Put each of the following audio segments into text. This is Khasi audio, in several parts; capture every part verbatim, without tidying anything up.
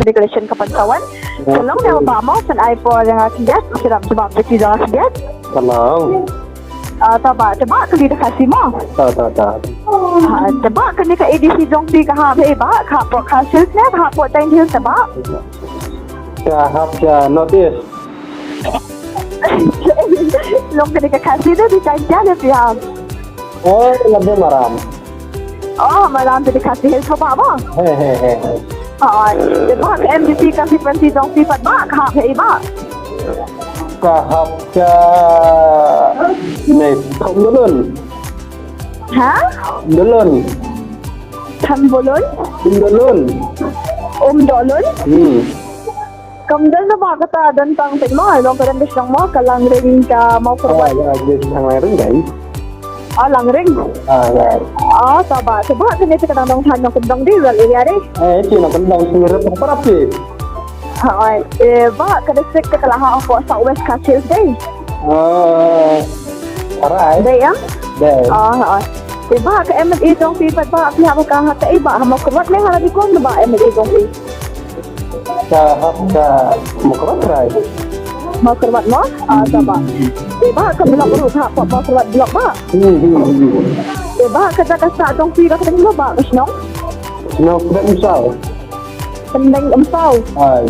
Declaration ka pan sa wan. Ka long ne ba mo san ai por ïa nga khyndiat, sirap jubab jaki jong nga khyndiat. Hello. Ah, ta ba, ta ba kali da Khasi mo. Ta, ta, ta. Ah, ta ba kane ka A D C jong phi ka hap hi ba, ka hap hapoh Khasi Hills ne, ka hap hapoh Jaintia Hills ta ba. Ka hap sha North East. Long kane ka Khasi ne, di Jaintia ne phi hap. Oh, la de maram. Oh, maram te di Khasi Hills ka ba ba. He, he, he, he. Oh, te ba ka M D C constituency jong phi pat ba, ka hap hi ba. Ka hap ka ne, Kham Dolun. Ha? Dolun. Kham Dolun? Kham Dolun. Um Dolun? Hmm. Kam don na ba kata don tang peit mo, long ka don ka shnong mo, ka Langring ka Mawkyrwat. Ah, ya, ya, Langring dei. Ah, Langring. Ah, ya. Ah, ta ba, ta ba kane te ka dang dong than nongkyndong dei, rural area dei. Eh, te nongkyndong sngewrep parap te. Ha, oi. Eh, ba ka district te ka la hap hapoh South West Khasi Hills dei. Ah, alright. Dei ïa? Dei. Ah, oi. Te ba ka M L A jong phi pat ba phi hap ka ha kaei ba, ha Mawkyrwat ne ha Ranikor ne ba M L A jong phi? Ka hap ka Mawkyrwat trai. Mawkyrwat mo? Ah, ta ba. Te ba ka block ruh ka hap Mawkyrwat block ba. Hmm, hmm, hmm. Te ba ka jaka sah jong phi ka kyrteng ba ka shnong? Shnong Pdeng Umsaw. Pdeng Umsaw. Ai.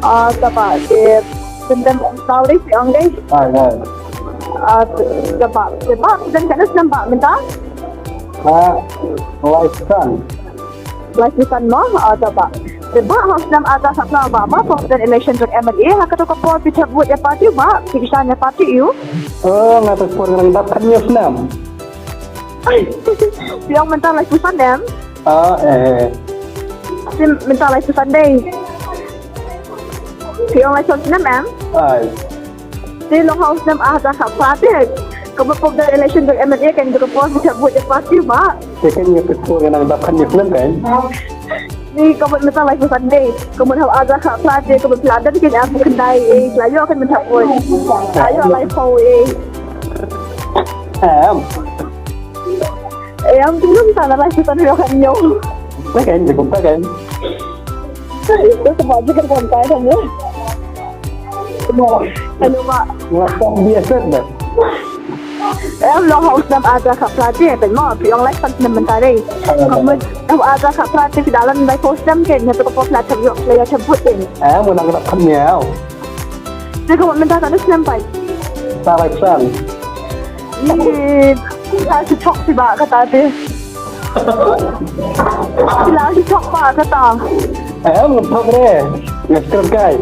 Ah, ta ba. Te Pdeng Umsaw dei phi ong dei. Ai, ai. Ah, ta ba. Te ba pdeng katno snem ba mynta? Ha, lai san. Lai san mo, ah, ta ba. Te ba ha u snem ar hajar khatphra ba, ba phi dep election jong M L A, ha kato ka por phi thep vote ïa party ba, phi kyrshan ïa party ïa u? Oh, nga te ka por nga dang dap khathynñiew snem. Phi ong mynta laiphew san em? Ah, eh. Te mynta laiphew san dei. Phi ong laiphew san em? Ai. Te long ha u snem ar hajar khatphra te. Kaba phi dep election jong M L A kan jong ka por phi thep vote ïa party ba. Te kan ïa ka por nga dang dap khathynñiew snem kan. Ni kaba mynta laiphew san dei. Kaba ha u ar hajar khatphra te kaba phi la dep kan ïa phi khyndai eh, phi la ïoh kan mynta vote. La ïoh laiphew eh. Em. Em, te mynta laiphew san ïoh khathynñiew. Te kan jong ka kan. Te shu ba jingkyrkhu kumta ïa kane. Hello, ba. Nga tang biasa dah. Em, long ha u snem ar hajar khatphra te, peit mo, phi ong lai san snem mynta dei. Ka mut, em, ar hajar khatphra te phi da leh laiphew snem kein, hato ka por phi la thep ïoh, phi la ïoh thep vote kein. Em, nga nang kata pynïaw. Te ka mut mynta katno snem peit? Mynta lai san. Ih, phi la shu thok phi ba kata te. Phi la shu thok ba kata. Em, ngam thok re. Nga skret kai.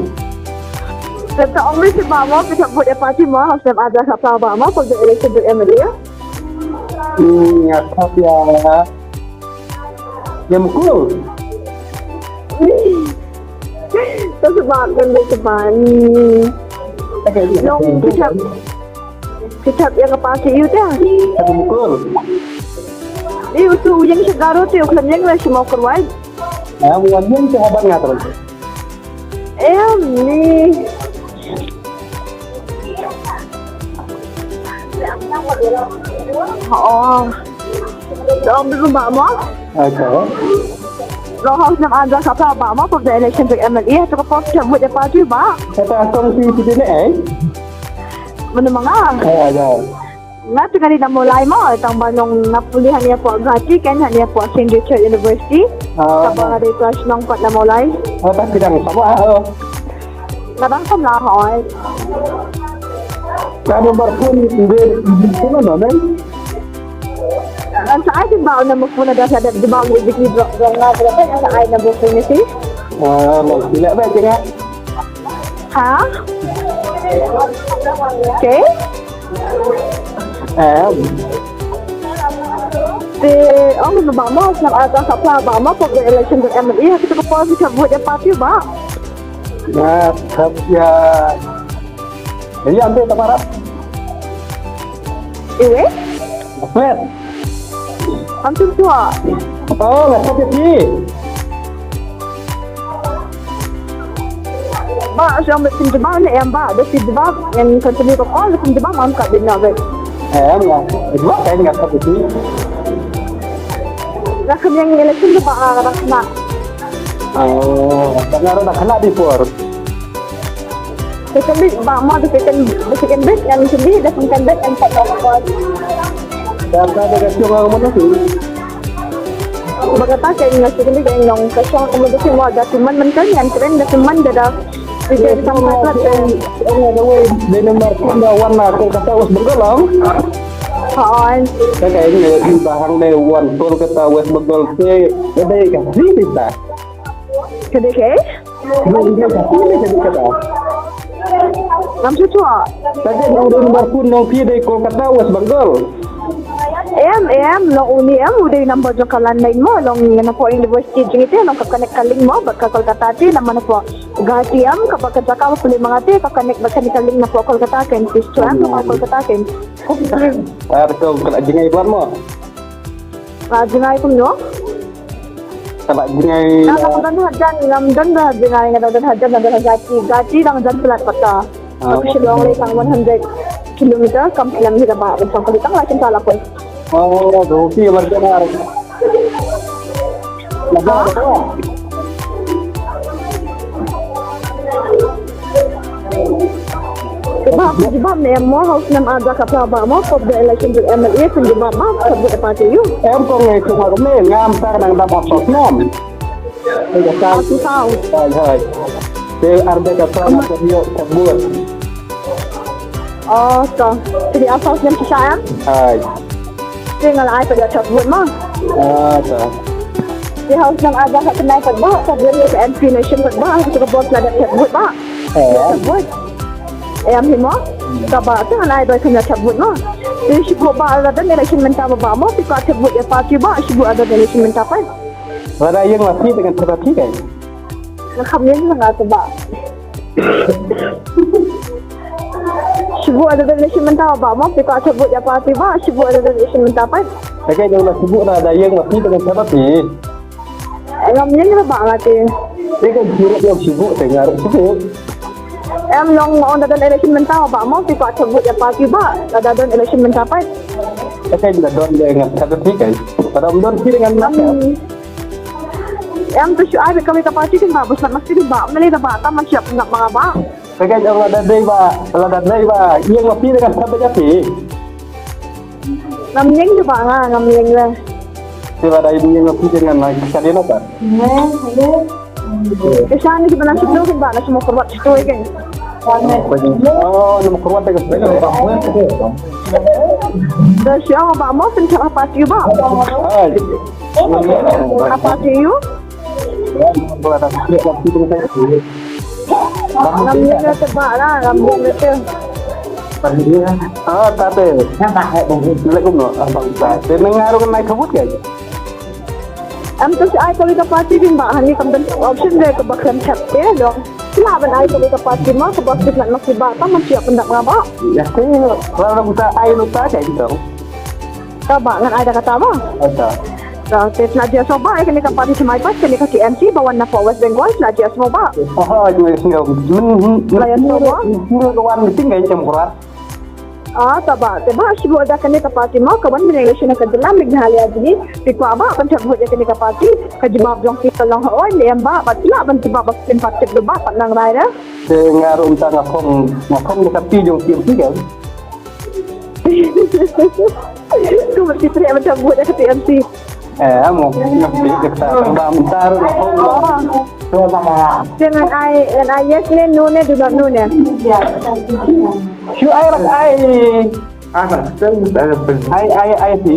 Te ta ong re phi ba mo, phi thep vote ïa party mo, ha u snem ar hajar khatphra ba mo, phi dep election jong M L A. Hmm, nga thep ïa. Ïa Mukul. Te shu ba kan dei shu ba. Long phi thep. Phi thep ïa ka party ïa u te. Thep Mukul. Ïa u tu u ïeng sha Garo te u khlem ïeng leh sha Mawkyrwat. Em, u wan ïeng te ha ban nga te. Em, ni. Oh. Long bi ba mo? Okay. Long ha u snem ar hajar khatphra ba mo, phi dep election jong M L A, to ka por phi thep vote ïa party ba. Kata kong si phi dei ne, eh? Mano ma nga? Eh, ada. Nga te nga dei na Mawlai mo, tang ba nong nga pule hangne hapoh Guwahati, kan hangne hapoh Saint Richard University. Ah. Tang ba nga dei ka shnong pat na Mawlai. Oh, ta phi dang samla, oh. Nga dang samla, hooid. Ka number phone, number phone, no, no? Ngan sa ai jingbaw number phone, da sa dep jingbaw ngi biki drop, drop nga, drop nga sa ai number phone ïa phi. Ah, mo, phi lah ba jingbaw. Ha? Okay. Em. Te ong ba mo, snem ar hajar khatphra ba mo, phi dep election jong M L A, ha kato ka por phi thep vote ïa party ba? Nga thep ïa. Ïa, ante ta parap. Iwei? Ahmed. Am tum tua. Oh, nga thep ïa phi. Ba, shu ong ba phin jubab ne em ba, da phi jubab, ngan continue ka call, da phin jubab, ngam kat bit na bit. Em, nga jubab, kan nga thep ïa phi. Nga kham ïeng election ba, ah, nga dang khynnah. Oh, tang nga ruh da khynnah dei por. Second batch ba mo, the second, the second batch ngan shu dei, the second batch ngan pat. Kata da ka shong accommodation. Ba kata ka nga shu dei ka nong ka shong accommodation mo, da siman man kan ngan kren da siman da da. Second sampai plat. Dei number one da wan na Kolkata West Bengal lang. Hooid. Ka ka ini ba hang dei wan Kolkata West Bengal te dei ka sini ta. Ka dei ka? Ngam shu shuwa. Tadi nong dei number one nong phi dei Kolkata West Bengal. Em, em, long uni em u dei number jong ka landline mo, long na pdeng university jong ite, long ka connect ka link mo bad ka Kolkata te, namar na pdeng Guwahati em, kaba ka jaka ba pule ma nga te ka connect bad kane ka link na pdeng Kolkata kan, pis tu em, na pdeng Kolkata kan. Ar to ka la jngai bad mo. Ka jngai kumno? Ka la jngai. Nga ngam don hajan, ngam don hajan, nga don hajan, nga don hajan Guwahati, Guwahati dang jan palat pat ka. Ah. Ka Shillong lei tang one hundred kilometer, kam kilometer ba, ba tang kali tang lai kin sala poi. Oh, do ki mar janar. Laga Ha? Laga. Ka ba ka jubab ne mo, haus nam ada ka ba mo, pop da election jong M L A, pynjubab ba ka ba party you. Em ko ngai ko ma ko me ngam ta nang da pop sos nam. Ka ta tu tau. Hai hai. Te arda ka ta ma ko yo ka buat. Oh, to. Jadi apa yang susah em? Hai. Te nga la ai pat ïa ka vote ma. Ah, ta. Te haus nang ada ha tnai pat ba, ka vote ïa ka M P election pat ba, ha ka bos la da ka vote ba. Eh. Ka vote. Eh, am hi mo? Ka ba, te nga la ai ba ka vote ma. Te shu ba la da election mynta ba ba mo, te ka vote ïa party ba, shu ba da election mynta pat. Lada ïeng la phi dengan party kan. Nga kham ïeng nga te ba. Shu ba da election mynta ba mo, te ka vote ïa party ba, shu ba da election mynta pat. Te ka jong la shu ba da ïeng la phi dengan party. Ngam ïeng ba nga te. Te ka jong la shu ba te nga ruh shu ba. Em long ong da don election mynta ba mo, phi kwah vote ïa party ba, da don election mynta pat. Ka dei da don ïa nga ka dei kan. Ka dei don phi dengan nga. Em tu shu ai ka ka party kan ba, bus mat mesti ba, meli da ba, tam masih ap ngap ma ba. Ka dei da dei ba, da dei ba, ïa nga phi dengan ka dei. Ngam ïeng jubab nga, ngam ïeng le. Te lada ïeng nga phi dengan nga ka dei napa? Ka shan ni ba na shu tu ba na shu mo forward shu tu kan. Oh, na mo forward ka. Da shu ba mo pynthap ha party ba. Hai. Ha party you. Ngam ïeng te ba la, ngam ïeng te. Ah, ta te. Lek kumno, ah, bang ta. Te nang nga ruh nai ka vote kan. Em tu shu ai kawei ka party dei ba, hani kam don option de kaba khlem thep te dong. Shu lah ban ai kawei ka party ma, kaba kit nat ma ki ba, tam ma shu ïa pyndap nga ba. Ïa te, la la ta ai lu ta kan tu. Ka ba ngan ai da kata ba. Ata. Ka te shu la jia shuwa ba, ai kane ka party thymmai pat, kane ka T M C ba wan na pdeng West Bengal, shu la jia shuwa ba. Oh, jia shuwa. Min, min, la ïa shuwa ba. Min ka wan meeting kan jam kurat. Ah, ta ba, te ba shu ba da kane ka party ma, ka wan bniah election ka jylla Meghalaya jong ngi, phi kwah ba pynthep vote ïa kane ka party, ka jubab jong phi ka long hooid ne em ba, bad phi lah ban jubab ba phin pat thep ba, pat nang rai da. Te nga ruh mynta nga phong, nga phong da ka party jong T M C kan. Kumno phi treh ban thep vote ïa ka T M C. Eh, amo, nga phi ka ta ba mynta ruh nga phong ba. Te ngan ai, ngan ai yes ne, no ne, do not know ne. Shu ai lah ai. Ai, ai, ai, si.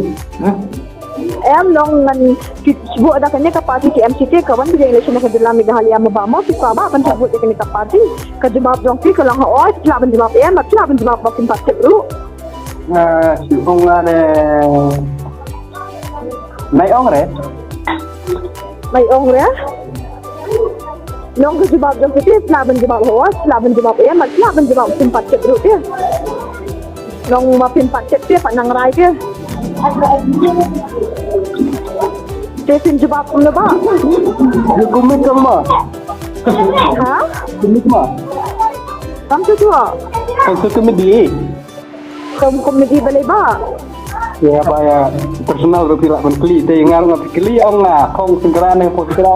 Em long ngan ki shu ba da kane ka party T M C te ka wan bniah election ka jylla Meghalaya ma ba mo phi kwah ba ban thep vote ïa kane ka party. Ka jubab jong phi ka long hooid, phi lah ban jubab em, phi lah ban jubab ba phin pat thep ruh. Nga shu ong nga ne. Nai ong re. Nai ong re. Long ka jubab jong phi te, phi lah ban jubab hooid, phi lah ban jubab em, phi lah ban jubab phin pat thep ruh te. Long ba phin pat thep te, pat nang rai te. Te phin jubab kumno ba? Ïa kumno ma? Ha? Kumno ma? Kam tu tu. Kam tu tu medi. Kam komedi balei ba? Ïa ba ïa personal ruh phi lah ban kylli, te nga ruh nga kylli ong nga, kong sengkra ne pok sengkra.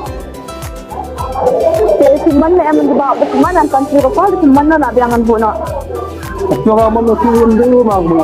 Te isi man ne em ngi ba, isi man em kan siro pal, isi man na biang an bu na. Siro man na siro ndu mang bu.